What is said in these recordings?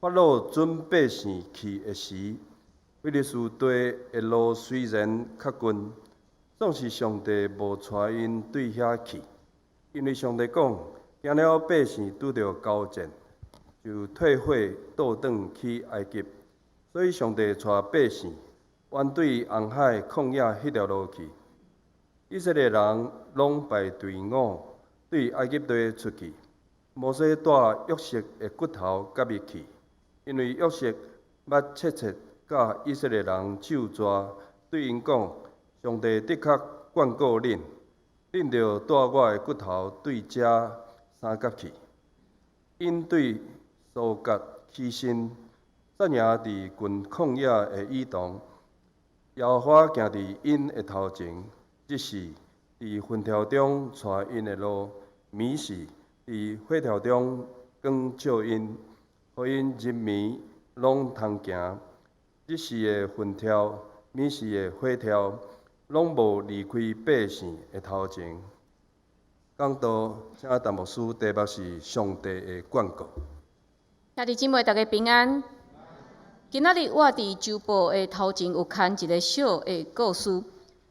法老准百姓去的時，非利士地的路雖然較近，總是上帝無帶𪜶對遐去，因為上帝講，驚了百姓拄著交戰，就退悔倒轉去埃及。所以上帝帶百姓沿對紅海曠野彼條路去。以色列人攏排隊伍對埃及地出去。摩西帶約瑟的骨頭佮伊去，因為約瑟捌切切佮以色列人咒詛，對𪜶講：上帝的確眷顧恁，恁著帶我的骨頭對遮相佮去。𪜶對蘇葛起身，紮營佇近曠野的以東。耶和華行佇𪜶的頭前，日時佇雲柱中帶𪜶的路，暝時佇火柱中光照𪜶，予𪜶日暝攏通行。日時的雲柱，暝時的火柱，攏無離開百姓的頭前。講道，請陳牧師，題目是上帝的眷顧。兄弟姊妹，大家平安。今仔日我佇週報的頭前有看一個小的故事，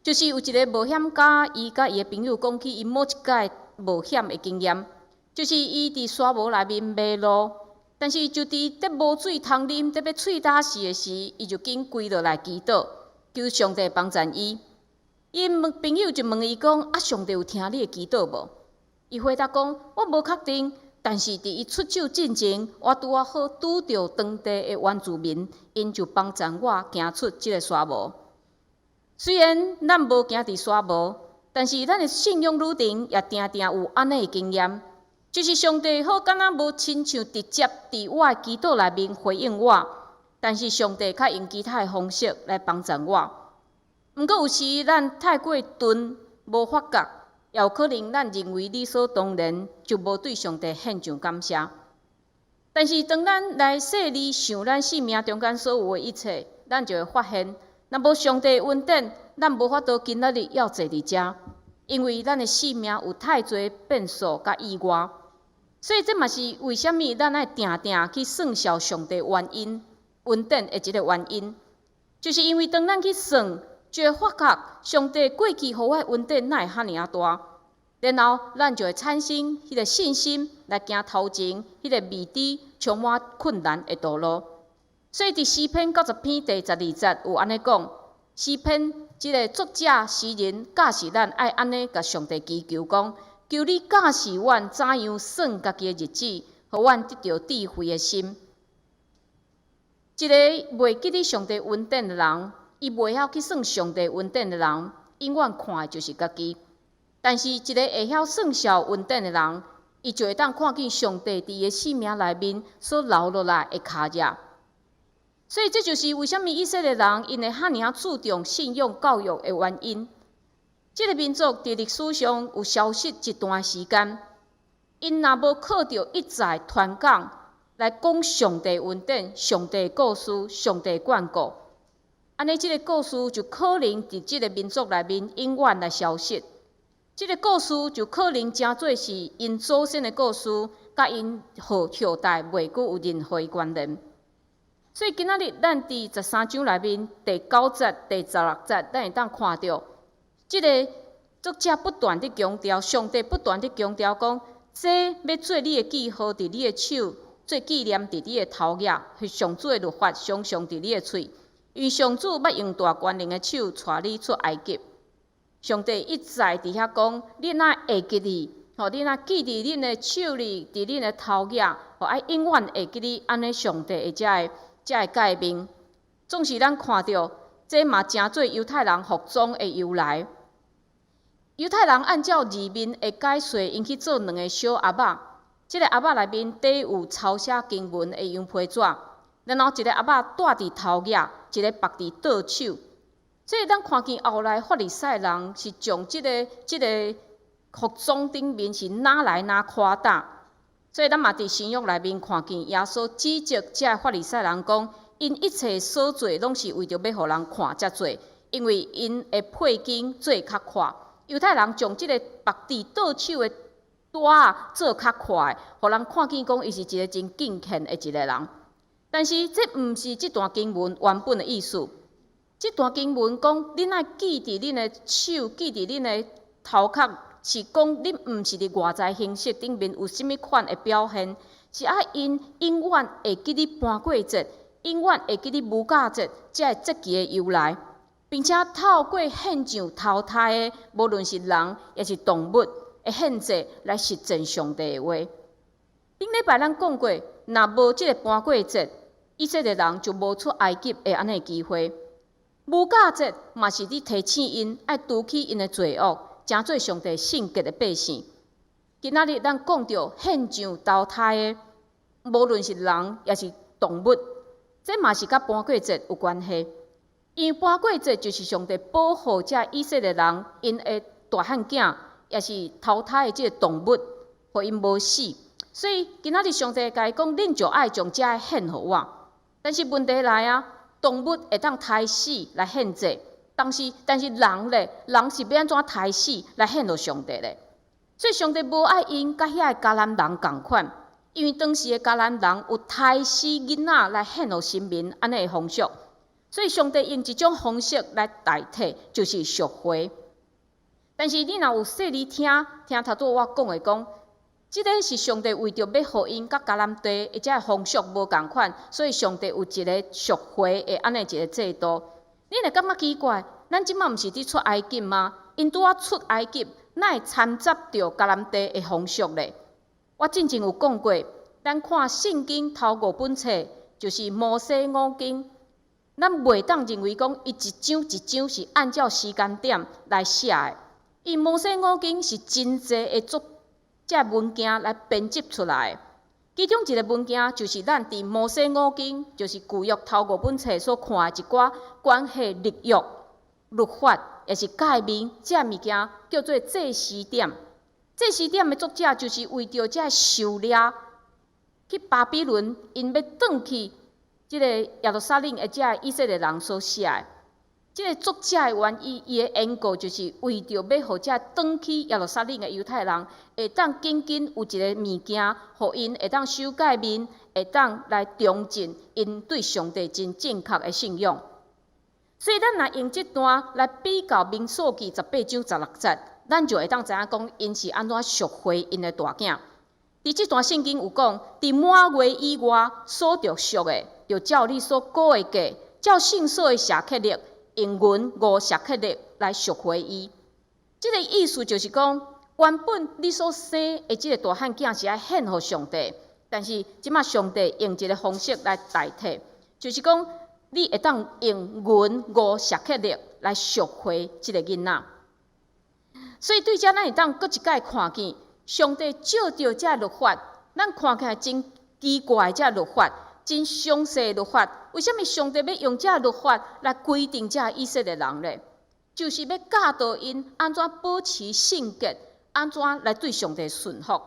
就是有一個冒險家，伊佮伊的朋友講起伊某一擺冒險的經驗，就是伊佇沙漠內面迷路，但是就佇咧無水通啉、欲欲喙焦死的時，伊就緊跪落來祈禱，求上帝幫助伊。伊問朋友就問伊講：啊，上帝有聽你的祈禱無？伊回答講：我無確定，但是佇伊出手進前，我拄仔好拄著當地的原住民，𪜶就幫助我行出這个沙漠。雖然咱無行佇沙漠，但是咱的信仰旅程也定定有按呢的經驗，就是上帝好敢若無親像直接佇我的祈禱內面回應我，但是上帝較用其他的方式來幫助我。毋過有時咱太過鈍，無發覺，也有可能咱認為理所當然，就無對上帝獻上感謝。但是當咱來細膩想咱生命中間所有的一切，咱就會發現，若無上帝恩典，咱無法度今仔日猶坐佇遮，因為咱的生命有太濟變數佮意外。所以這嘛是為啥物咱愛定定去算數上帝原因、恩典的一個原因，就是因為當咱去算，就會發覺上帝過去予我的恩典哪會遐爾仔大，然後咱就會產生彼個信心來行頭前，彼個未知充滿困難的道路。所以佇詩篇90篇第12節有按呢講，詩篇這个作者詩人教示咱愛按呢共上帝祈求講：求你教示阮怎樣算家己的日子，予阮得著智慧的心。一个袂記得上帝恩典的人，伊袂曉去算上帝恩典的人，永遠看的就是家己。但是，一个會曉算數恩典的人，伊就會當看見上帝佇伊的生命內面所留落來的跤跡。所以，這就是為啥物以色列人𪜶會遐爾仔注重信仰教育的原因。這个民族佇歷史上有消失一段時間，𪜶若無靠著一再傳講來講上帝恩典、上帝故事、上帝眷顧，按呢，這个故事就可能佇這个民族內面永遠來消失。這个故事就可能成做是𪜶祖先的故事，佮𪜶後代袂閣有任何的關聯。所以今仔日咱佇13章內面第九節、第16節，咱會當看著，這个作者不斷佇強調，上帝不斷佇強調講，這欲做你的記號佇你的手，做紀念佇你的頭額，彼上主的律法常常佇你的喙。因為上主捌用大權能的手帶你出埃及。上帝一再佇遐講，恁愛會記得，吼，恁愛記佇恁的手裡，佇恁的頭額，吼，愛永遠會記得按呢上帝的這个誡命。總是咱看著，這嘛成做猶太人服裝的由來。猶太人按照字面的解說，𪜶去做兩个小盒仔，這个盒仔內面底有抄寫經文的羊皮紙，然後一个盒仔戴佇頭額，一个縛佇倒手。所以咱看見後來法利賽人是將這个服裝頂面是拿來拿誇大。所以咱嘛佇新約內面看見耶穌指責這个法利賽人講，𪜶一切所做攏是為著欲予人看才做，因為𪜶的配經做較闊。猶太人將這个縛佇倒手的帶仔做較闊，予人看見講伊是一个真敬虔的一个人。但是這毋是這段經文原本的意思。這段經文講，恁愛記佇恁的手，記佇恁的頭殼，是講恁毋是佇外在形式頂面有啥物款的表現，是愛𪜶永遠會記得盤過節，永遠會記得無酵節，這个節期的由來，並且透過獻上頭胎的，無論是人抑是動物的獻祭來實踐上帝的話。頂禮拜咱講過，若無這个盤過節，以色列人就無出埃及的按呢機會。無酵節嘛是佇提醒𪜶愛除去𪜶的罪惡，成做上帝聖潔的百姓。今仔日咱講著獻上頭胎的，無論是人抑是動物，這嘛是佮盤過節有關係。因為盤過節就是上帝保護這以色列人𪜶的大漢囝，抑是頭胎的這个動物，予𪜶無死。所以今仔日上帝共伊講，恁就愛將這个獻予我。但是問題來啊，動物會當刣死來獻祭，但是人咧，人是欲按怎刣死來獻予上帝咧？所以上帝無愛𪜶佮遐个迦南人仝款，因為當時的迦南人有刣死囡仔來獻予神明按呢的風俗，所以上帝用一種方式來代替，就是贖回。但是你若有細膩聽，聽頭拄我講的講，這个是上帝為著欲予𪜶佮迦南地的這个風俗無仝款，所以上帝有一个贖回的按呢一个制度。你會感覺奇怪？咱這馬毋是佇出埃及嗎？𪜶拄仔出埃及，哪會摻雜著迦南地的風俗咧？我進前有講過，咱看聖經頭五本冊，就是摩西五經，咱袂當認為講伊一章一章是按照時間點來寫的。伊摩西五經是真濟的作這文件來編輯出來的。其中一个文件就是咱佇摩西五經，就是舊約頭五本冊所看的一寡關係立約、律法，抑是誡命這物件，叫做祭司典。祭司典的作者就是為著這受掠去巴比倫，𪜶欲轉去這个耶路撒冷的這以色列人所寫的。這个作者的原意，伊的緣故就是為著欲予這轉去耶路撒冷的猶太人，會當緊緊有一个物件，予𪜶會當守誡命，會當來重振𪜶對上帝真正確的信仰。所以，咱若用這段來比較民數記18章16節，咱就會當知影講，𪜶是按怎贖回𪜶的大囝。佇這段聖經有講，佇滿月以外所著贖的，就照你所估的價，照聖所的舍客勒，用銀5舍客勒來贖回伊。這个意思就是講，原本你所生的這个大漢囝是愛獻予上帝，但是這馬上帝用一个方式來代替，就是講你會當用銀五舍客勒來贖回這个囡仔。所以對這咱會當閣一擺看見，上帝照著這律法，咱看起來真奇怪，這律法真詳細律法，為啥物上帝欲用這律法來規定這以色列人咧？就是欲教導𪜶按怎保持聖潔，按怎來對上帝順服。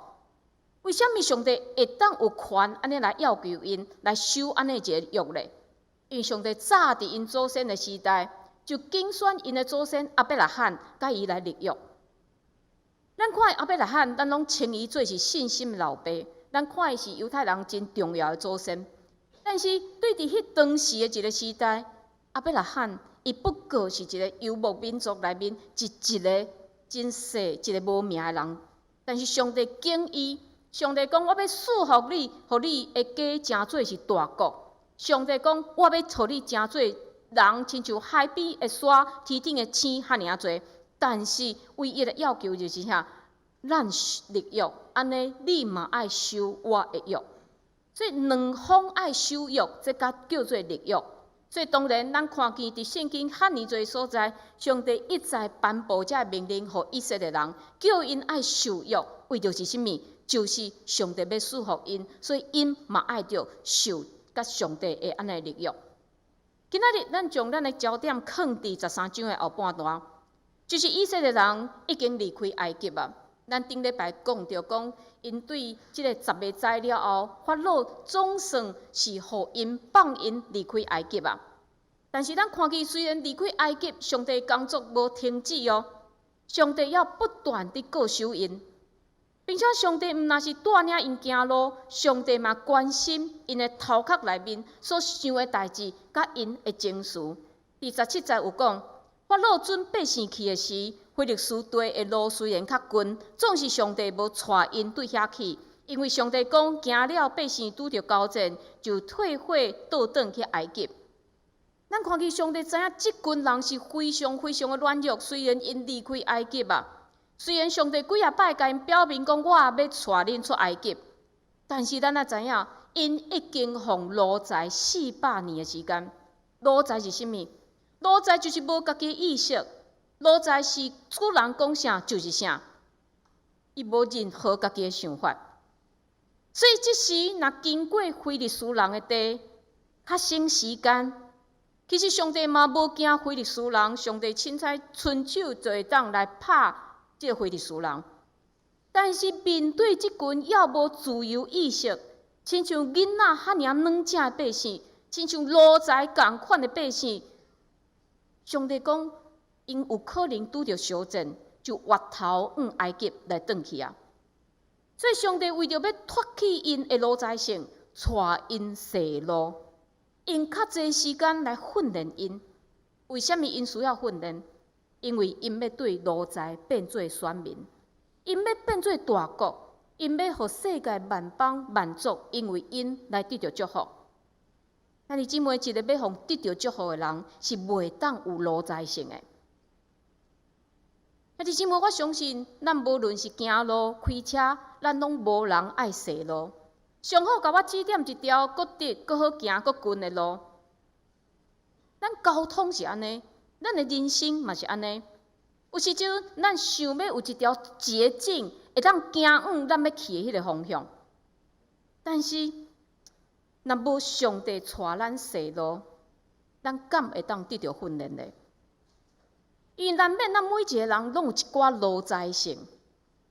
為啥物上帝會當有權按呢來要求𪜶來守按呢一个約咧？因為上帝早佇𪜶祖先的時代，就揀選𪜶的祖先亞伯拉罕，佮伊來立約。咱看亞伯拉罕，咱攏稱伊做是信心的老爸，咱看伊是猶太人真重要的祖先。但是對佇彼當時的一个時代，亞伯拉罕伊不過是一个游牧民族內面一个真細一个無名的人。但是上帝揀伊，上帝講我欲賜福你，予你的家成做是大國。上帝講我欲予你成做人，親像海邊的沙、天頂的星遐爾仔濟。但是唯一的要求就是啥？咱立約，按呢你嘛愛守我的約。所以兩方愛守約，這才叫做立約。所以當然，咱看見佇聖經遐爾濟所在，上帝一再頒布這命令，予以色列人，叫𪜶愛守約，為著是啥物？就是上帝欲賜福𪜶，所以𪜶嘛愛著守佮上帝的按呢立約。今仔日咱將咱的焦點囥佇13章的後半段，就是以色列人已經離開埃及啊。咱頂禮拜講著講，𪜶對這个十个災了後，法老總算是予𪜶放𪜶離開埃及啊。但是咱看見，雖然離開埃及，上帝工作無停止哦，上帝猶不斷佇顧守𪜶。並且上帝毋但是帶領𪜶行路，上帝嘛關心𪜶的頭殼內面所想的代誌，佮𪜶的情緒。第十七節有講，法老准百姓去的時，非利士地的路雖然較近，總是上帝無帶𪜶對遐去，因為上帝講，驚了百姓拄著交戰，就退悔倒轉去埃及。咱看見上帝知影這群人是非常非常的軟弱，雖然𪜶離開埃及啊。雖然上帝幾仔擺共𪜶表明講，我欲帶恁出埃及，但是咱也知影，𪜶已經予奴才400年的時間。奴才是啥物？奴才就是無家己意識，奴才是主人講啥就是啥，伊無任何家己的想法。所以這時若經過非利士人的地，較省時間。其實上帝嘛無驚非利士人，上帝凊彩伸手就會當來拍這個非利士人，但是面對這群猶無自由意識，親像囡仔遐爾軟正的百姓，親像奴才仝款的百姓，上帝講，𪜶有可能拄著相戰，就回頭往埃及來轉去啊！所以上帝為著欲脫去𪜶的奴才性，帶𪜶踅路，用較濟時間來訓練𪜶。為啥物𪜶需要訓練？因為𪜶欲對奴才變做選民，𪜶欲變做大國，𪜶欲予世界萬邦萬族因為𪜶來得著祝福。兄弟姊妹，一個欲予得著祝福的人，是袂當有奴才性的。兄弟姊妹，我相信，咱無論是行路、開車，咱攏無人愛踅路。上好共我指點一條閣直、閣好行、閣近的路。咱交通是按呢。咱的人生嘛是按呢，有時陣咱想欲有一條捷徑，會當行往咱欲去的彼个方向，但是若無上帝帶咱踅路，咱敢會當得著訓練呢？因為難免咱每一个人攏有一寡奴才性，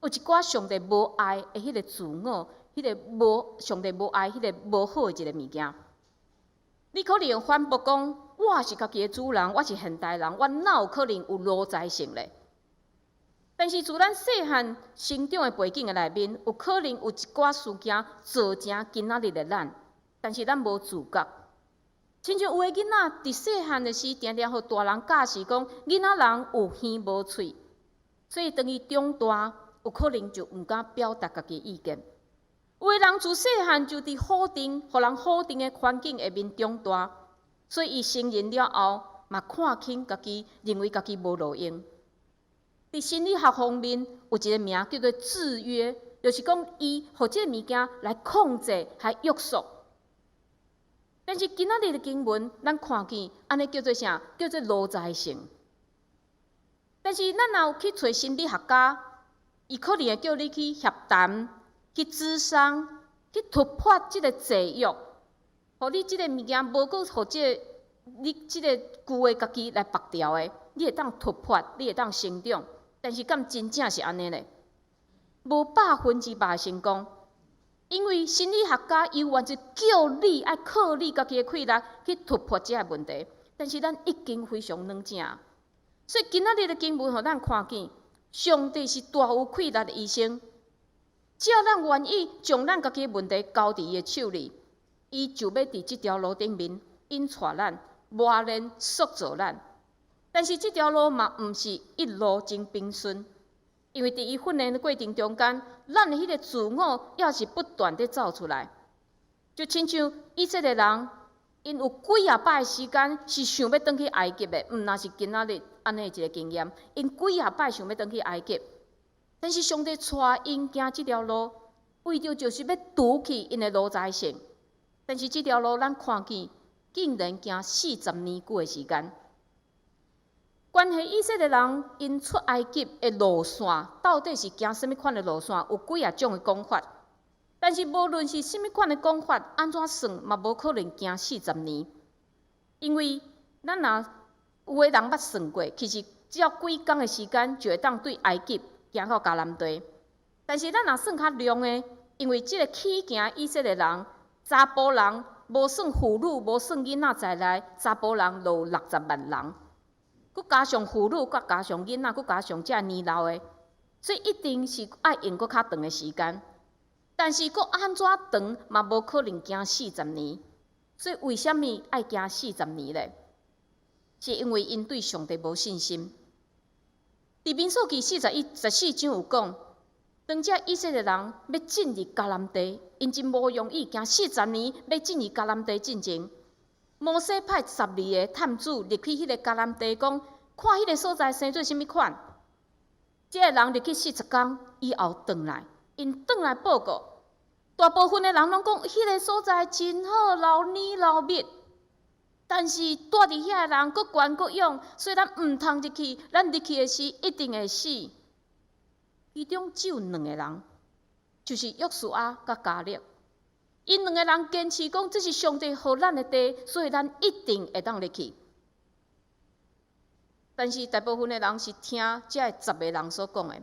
有一寡上帝無愛的彼个自我，彼个無上帝無愛彼个無好的一个物件。你可能反駁講，我是家己的主人，我是現代人，我哪有可能有奴才性咧？但是自咱細漢成長的背景的內面，有可能有一寡事件造成今仔日的咱，但是咱無自覺。親像有的囡仔佇細漢的時，定定予大人教示講，囡仔人有耳無喙，所以當伊長大，有可能就毋敢表達家己的意見。有的人自細漢就佇否定，予人否定的環境下面長大，所以伊成人了後，嘛看輕家己，認為家己無路用。佇心理學方面，有一个名叫做制約，就是講伊予這个物件來控制，來約束。但是今仔日的經文，咱看見按呢叫做啥？叫做奴才性。但是咱若有去揣心理學家，伊可能會叫你去協談，去諮商，去突破這个制約，予你這个物件無閣予這个你這个舊的家己來縛牢的，你會當突破，你會當成長。但是敢真正是按呢咧？無100%的成功，因為心理學家猶原是叫你愛靠你家己的氣力去突破這个問題，但是咱已經非常軟正。所以今仔日的經文，予咱看見，上帝是大有氣力的醫生。只要咱願意將咱家己的問題交佇伊的手裡，伊就欲佇這條路頂面引帶咱、磨練、塑造咱。但是這條路嘛，毋是一路真平順，因為佇伊訓練的過程中間，咱的彼个自我猶是不斷佇走出來。就親像以色列人，𪜶有幾仔擺時間是想欲轉去埃及的，毋但是今仔日按呢一个經驗，𪜶幾仔擺想欲轉去埃及。但是上帝帶𪜶行這條路，為著就是欲除去𪜶的奴才性。但是這條路咱看見，竟然行40年久的時間。關係以色列人𪜶出埃及的路線，到底是行啥物款的路線？有幾仔種的講法。但是無論是啥物款的講法，按怎算嘛無可能行四十年。因為咱若有的人捌算過，其實只要幾工的時間，就會當對埃及行到迦南地。但是咱若算較量的，因為這个起行以色列人，查埔人無算婦女，無算囡仔在內，查埔人就有60萬人。閣加上婦女，閣加上囡仔，閣加上這年老的，所以一定是愛用閣較長的時間。但是閣按怎長嘛，無可能行四十年。所以為啥物愛行四十年咧？是因為𪜶對上帝無信心。佇民數記41、14章有講，當這以色列人欲進入迦南地，𪜶真無容易行四十年欲進入迦南地進前，摩西派12個探子入去彼个迦南地，講看彼个所在生做啥物款。這个人入去40工以後轉來，𪜶轉來報告，大部分的人攏講彼个所在真好，流奶流蜜。但是蹛佇遐的人閣懸閣勇，所以咱毋通入去。咱入去的時一定會死。其中只有兩個人，就是約書亞佮迦勒。𪜶兩個人堅持講，這是上帝予咱的地，所以咱一定會當入去。但是大部分的人是聽這十個人所講的，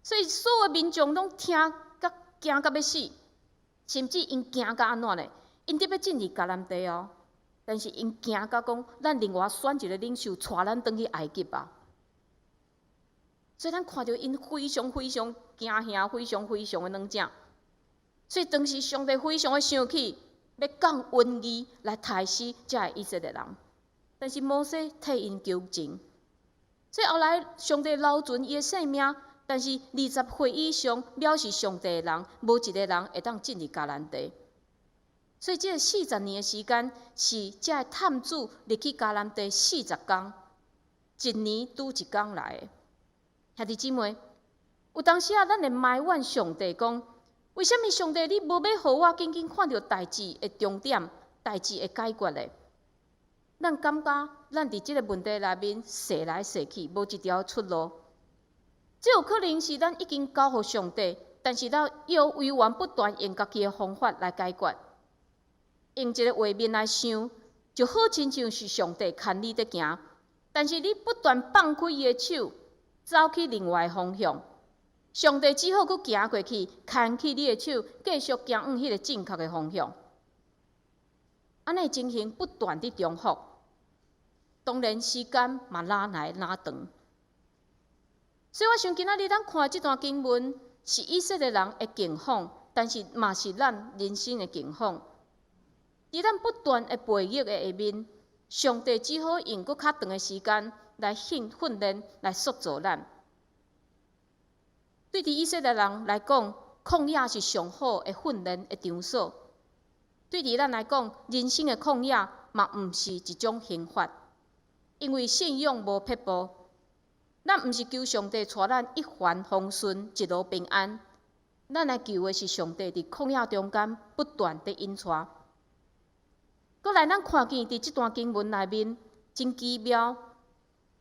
所以所有民眾攏聽甲驚甲欲死，甚至𪜶驚甲按怎呢？𪜶得欲進入迦南地哦，但是𪜶驚甲講，咱另外選一個領袖帶咱轉去埃及吧。所以咱看著𪜶非常非常驚嚇，非常非常的軟正。所以當時上帝非常的生氣，欲降瘟疫來刣死這个以色列人。但是摩西替𪜶求情，所以後來上帝留存伊的性命，但是20歲以上藐視上帝的人，無一个人會當進入迦南地。所以這个四十年的時間，是這个探子入去迦南地四十工，一年拄一工來的。兄弟姊妹，有當時啊，咱會埋怨上帝講，為啥物上帝你無欲予我緊緊看著代誌的終點，代誌會解決的？咱感覺咱佇這个問題內面踅來踅去，無一條出路。這有可能是咱已經交予上帝，但是咱又源源不斷用家己的方法來解決，用一個畫面來想，就好親像是上帝牽你佇行，但是你不斷放開伊的手，走去另外的方向，上帝只好閣行過去，牽起你的手，繼續行往彼个正確的方向。按呢情形不斷佇重複，當然時間嘛拉來拉長。所以我想今仔日咱看這段經文，是以色列人的境況，但是嘛是咱人生的境況。佇咱不斷的背逆的下面，上帝只好用閣較長的時間來訓練、來塑造咱。對佇以色列人來講，曠野是上好的訓練的場所。對佇咱來講，人生的曠野嘛毋是一種刑罰，因為信仰無撇步。咱毋是求上帝帶咱一帆風順、一路平安，咱來求的是上帝佇曠野中間不斷地引帶。閣來，咱看見佇這段經文內面真奇妙，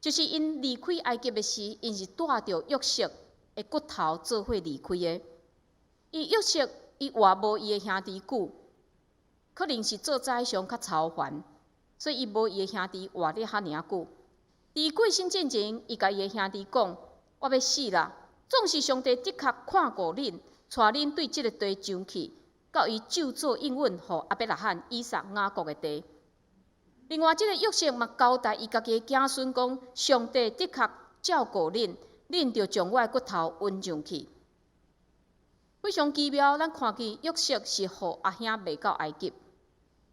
就是𪜶離開埃及的時，𪜶是帶著約瑟的骨頭做伙離開的。伊約瑟伊活無伊的兄弟久，可能是做宰相較操煩，所以伊無伊的兄弟活得遐爾久。佇過身進前，伊共伊的兄弟講：我欲死啦！總是上帝的確看顧恁，帶恁對這个地上去，到伊咒詛應允予亞伯拉罕、以撒、雅各的地。另外，這个約瑟嘛交代伊家己的子孫講：上帝的確照顧恁，恁著將我的骨頭運上去。非常奇妙，咱看見約瑟是予阿兄賣到埃及。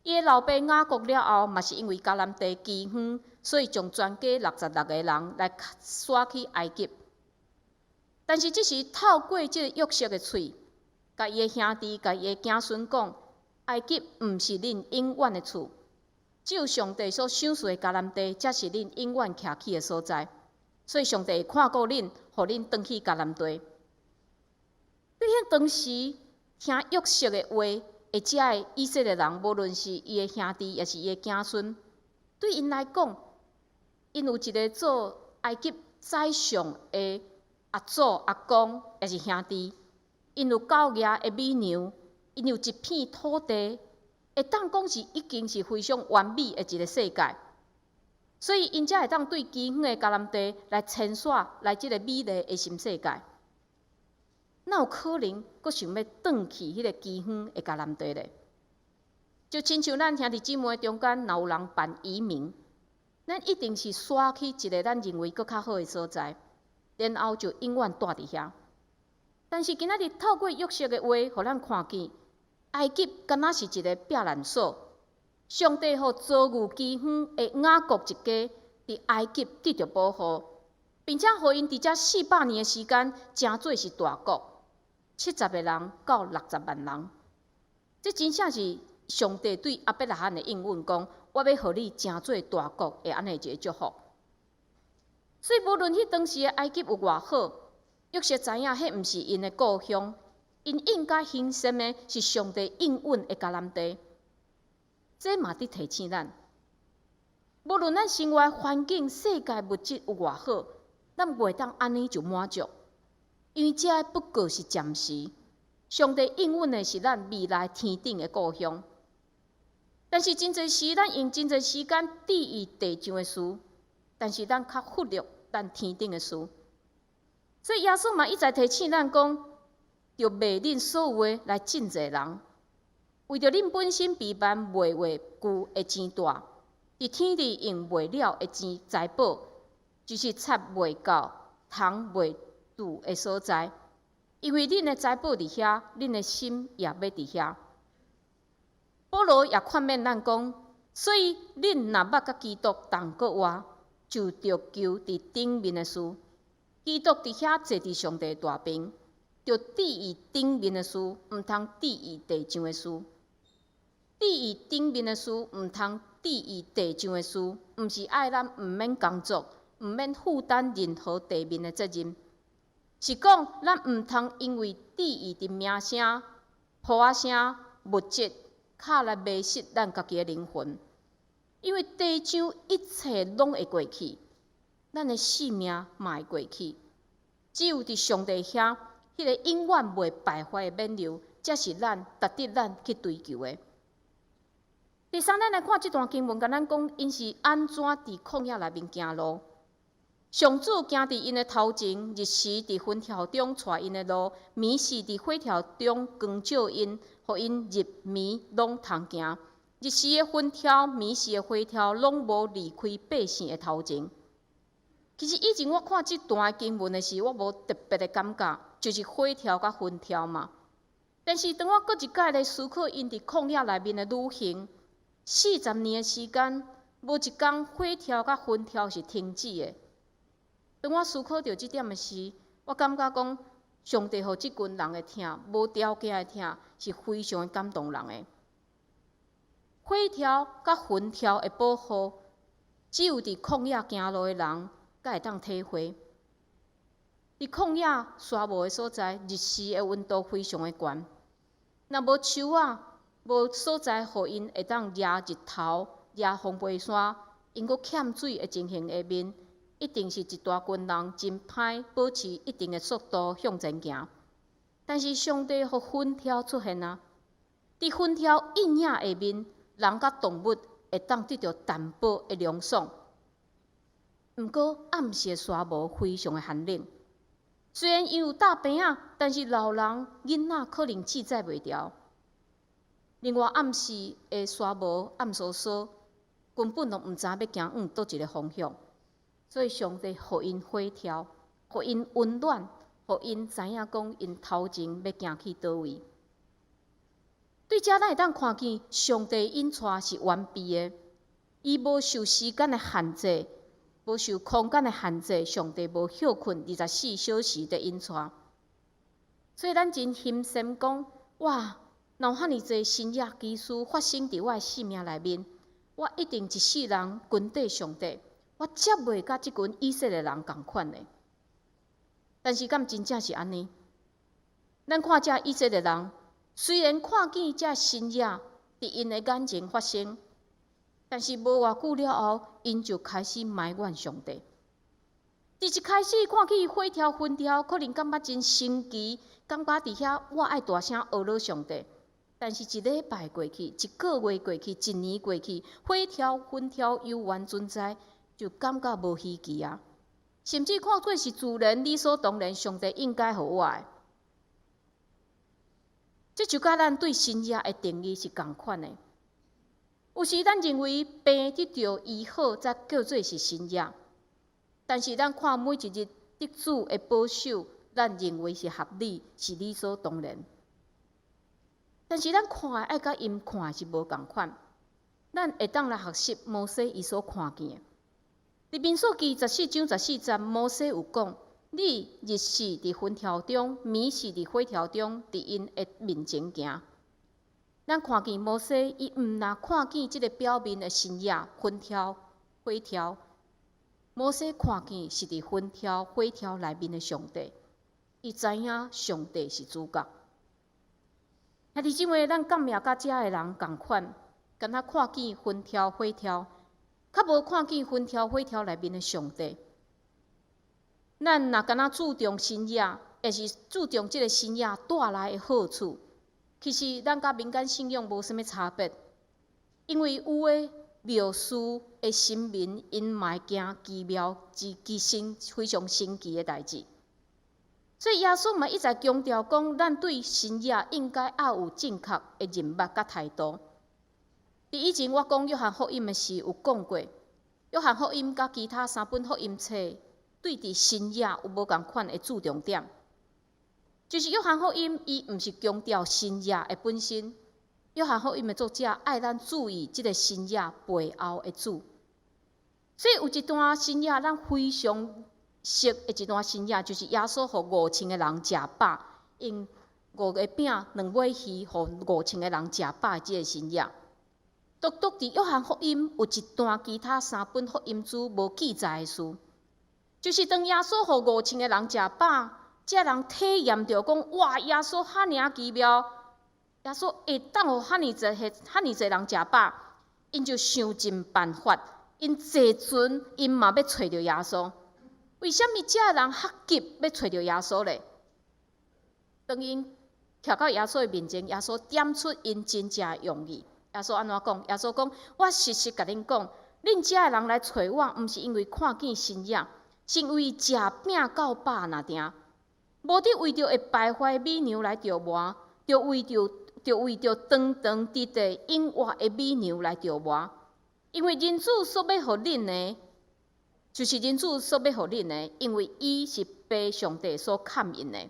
伊的老爸雅各了後，嘛是因為迦南地饑荒，所以將全家66個人來徙去埃及。但是這時透過這個約瑟的喙，共伊的兄弟、共伊的子孫講：埃及毋是恁永遠的厝，只有上帝所賞賜的迦南地，才是恁永遠徛起的所在。所以上帝會看顧恁，予恁轉去迦南地。對彼當時聽約瑟的話，的這个以色列人，無論是伊的兄弟，抑是伊的子孫，對𪜶來講，𪜶有一个做埃及宰相的阿祖、阿公，抑是兄弟，𪜶有狗額的美娘，𪜶有一片土地，會當講是已經是非常完美的一个世界。所以𪜶才會當對飢荒的迦南地來遷徙來這个美麗的新世界。哪有可能閣想欲轉去彼个飢荒的迦南地咧？就親像咱兄弟姊妹中間，若有人辦移民，咱一定是徙去一个咱認為閣較好的所在。然後就永遠蹛佇遐。但是今仔日透過約瑟的話，予咱看見埃及敢若是一个避難所。上帝予遭遇饑荒的雅各一家佇埃及得著保護，並且予𪜶佇遮400年的時間，成做是大國，70個人到60萬人。這真正是上帝對亞伯拉罕的應允，講我欲予你成做大國的按呢一个祝福。所以無論彼當時的埃及有偌好，約瑟知影彼毋是𪜶的故鄉，𪜶應該欣羨的是上帝應允的迦南地。這嘛佇提醒咱，無論咱生活環境、世界物質有偌好，咱袂當按呢就滿足，因為這不過是暫時。上帝應允的是咱未來天頂的故鄉。但是真濟時，咱用真濟時間注意地上的事，但是咱較忽略咱天頂的事。所以耶穌嘛一再提醒咱講，著賣恁所有的來賑濟人，為著恁本身備辦袂壞舊的錢袋，佇天裡用袂了的錢財寶，就是賊袂到、蟲袂蛀的所在。因為恁的財寶佇遐，恁的心也欲佇遐。保羅也勸勉咱講，所以恁若捌佮基督同過活，就著求佇頂面的事。基督佇遐坐佇上帝大爿，著注意頂面的事，毋通注意地上的事。注意頂面的事，毋通注意地上的事，毋是愛咱毋免工作，毋免負擔任何地面的責任。是講咱毋通因為注意佇名聲、呼仔聲、物質，較來迷失咱家己的靈魂。因為地上一切攏會過去，咱的性命嘛會過去。只有佇上帝遐，彼个永遠袂敗壞的勉勵，才是咱值得咱去追求的。第三，咱來看這段經文，共咱講，𪜶是按怎佇曠野內面行路。上主行佇𪜶的頭前，日時佇雲柱中帶𪜶的路，暝時佇火柱中光照𪜶，予𪜶日暝攏通行。日時的雲柱，暝時的火柱，攏無離開百姓的頭前。其實以前我看這段經文的時，我無特別的感覺，就是火柱佮雲柱嘛。但是當我閣一擺來思考𪜶佇曠野內面的旅行，40年的時間，無一工火柱佮雲柱是停止的。當我思考著這點的時，我感覺講，上帝予這群人的疼，無條件的疼，是非常的感動人的。火柱佮雲柱的保護，只有佇曠野行路的人，才會當體會。佇曠野沙漠的所在，日時的溫度非常的懸，若無樹仔，無所在予𪜶會當遮日頭、遮風飛沙，𪜶閣欠水的情形下面，一定是一大群人真歹保持一定的速度向前行。但是上帝予雲柱出現啊，佇雲柱蔭影下面，人佮動物會當得著淡薄的涼爽。毋過暗時的沙漠非常的寒冷，雖然𪜶有搭棚仔，但是老人囡仔可能自在袂牢。另外暗時的沙漠暗嗖嗖，根本攏毋知影欲行往佗一个方向。所以上帝予𪜶火柱，予𪜶溫暖，予𪜶知影講𪜶頭前欲行去佗位。對遮咱會當看見上帝引帶是完備的，伊無受時間的限制，無受空間的限制，上帝無歇睏24小時佇引帶。所以咱真欣羨講，哇！若有遐爾濟神蹟奇事發生佇我的生命內面，我一定一世人跟綴上帝。我才袂佮這群以色列人仝款的。但是敢真正是按呢？咱看這以色列人，雖然看見這神蹟佇𪜶的眼前發生，但是無偌久了後，𪜶就開始埋怨上帝。佇一開始看見火柱雲柱，可能感覺真神奇，感覺佇遐我愛大聲呵咾上帝。但是，一禮拜過去，一個月過去，一年過去，火柱雲柱猶原存在，就感覺無稀奇啊！甚至看做是自然、理所當然，上帝應該予我的。這就佮咱對神蹟的定義是仝款的。有時咱認為病得著醫好，才叫做是神蹟。但是咱看每一日得主的保守，咱認為是合理，是理所當然。但是咱看的愛佮𪜶看的是無仝款，咱會當來學習摩西伊所看見的。佇民數記14章14節，摩西有講：你日時佇雲柱中，暝時佇火柱中，佇𪜶的面前行。咱看見摩西，伊毋若看見這个表面的神跡，雲柱、火柱。摩西看見是佇雲柱、火柱內面的上帝，伊知影上帝是主角。兄弟姊妹，咱感銘佮遮的人仝款，敢若看見雲柱、火柱，較無看見雲柱、火柱內面的上帝。咱若敢若注重神跡，抑是注重這个神跡帶來的好處，其實咱佮民間信仰無啥物差別，因為有的廟司的神明，𪜶嘛會行奇妙之奇神非常神奇的代誌。所以耶穌嘛一再強調講，咱對神跡應該愛有正確的認捌佮態度。佇以前我講約翰福音的時，有講過，約翰福音佮其他三本福音冊對佇神跡有無仝款的注重點。就是約翰福音，伊毋是強調神跡的本身。約翰福音的作者愛咱注意這个神跡背後的主。所以有一段神跡，咱非常熟的一段神跡，就是耶穌予5000个人食飽，用五个餅、兩尾魚，予5000个人食飽的這个神跡。獨獨佇約翰福音有一段其他三本福音書無記載的事，就是當耶穌予5000个人食飽，這人體驗著講，哇！耶穌遐爾仔奇妙，耶穌會當予遐爾濟、遐爾濟人食飽，𪜶就想盡辦法，𪜶坐船，𪜶嘛欲揣著耶穌。為啥物這人較急欲揣著耶穌咧？當𪜶徛到耶穌的面前，耶穌點出𪜶真正的用意。耶穌按怎講？耶穌講：我實實共恁講，恁遮的人來揣我，毋是因為看見神跡，是因為食餅夠飽爾定。無佇為著會敗壞米糧來著磨，著為著長長直直永活的米糧來著磨。因為人子所欲予恁的，就是人子所欲予恁的，因為伊是父上帝所崁印的。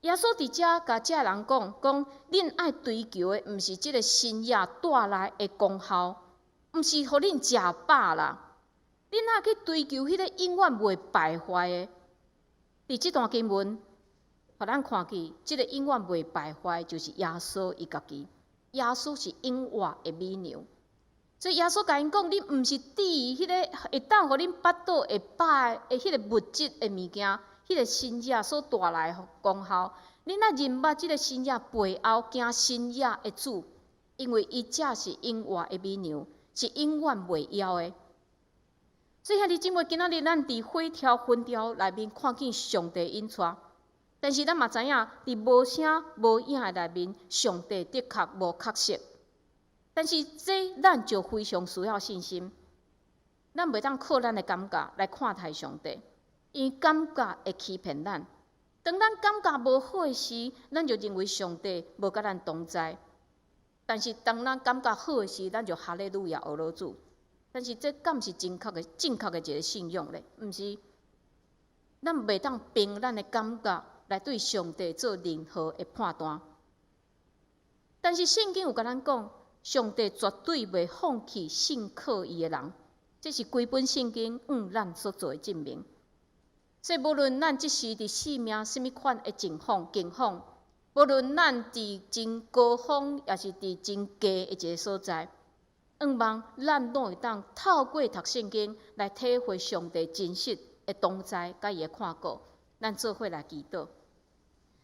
耶穌佇遮共遮人講，講恁愛追求的，毋是這个神跡帶來的功效，毋是予恁食飽啦。恁愛去追求彼个永遠袂敗壞的。佇這段經文，予咱看見，這个永遠袂敗壞，就是耶穌伊家己。耶穌是永活的米糧。所以耶穌共𪜶講，恁毋是致意彼个會當予恁腹肚會飽的彼个物質的物件，彼個神跡所帶來的功效，恁愛認捌這个神跡背後行神跡的主，因為伊才是永活的米糧，是永遠袂枵的。所以兄弟姊妹，今仔日咱佇火柱、雲柱內面看見上帝引帶，但是咱嘛知影，佇無聲無影的內面，上帝的確無缺席。但是這咱就非常需要信心，咱袂當靠咱的感覺來看待上帝，因為感覺會欺騙咱。當咱感覺無好的時，咱就認為上帝無佮咱同在；但是當咱感覺好的時，咱就哈利路亞學老主。但是這敢是正確的一个信仰咧？毋是，咱袂當憑咱的感覺來對上帝做任何的判斷。但是聖經有共咱講，上帝絕對袂放棄信靠伊的人，這是規本聖經向咱所做的證明。所以無論咱這時佇生命啥物款的情況、境況，無論咱佇真高峰，抑是佇真低的一个所在，向望咱攏會當透過讀聖經來體會上帝真實的同在，佮伊的看顧。咱做伙來祈禱。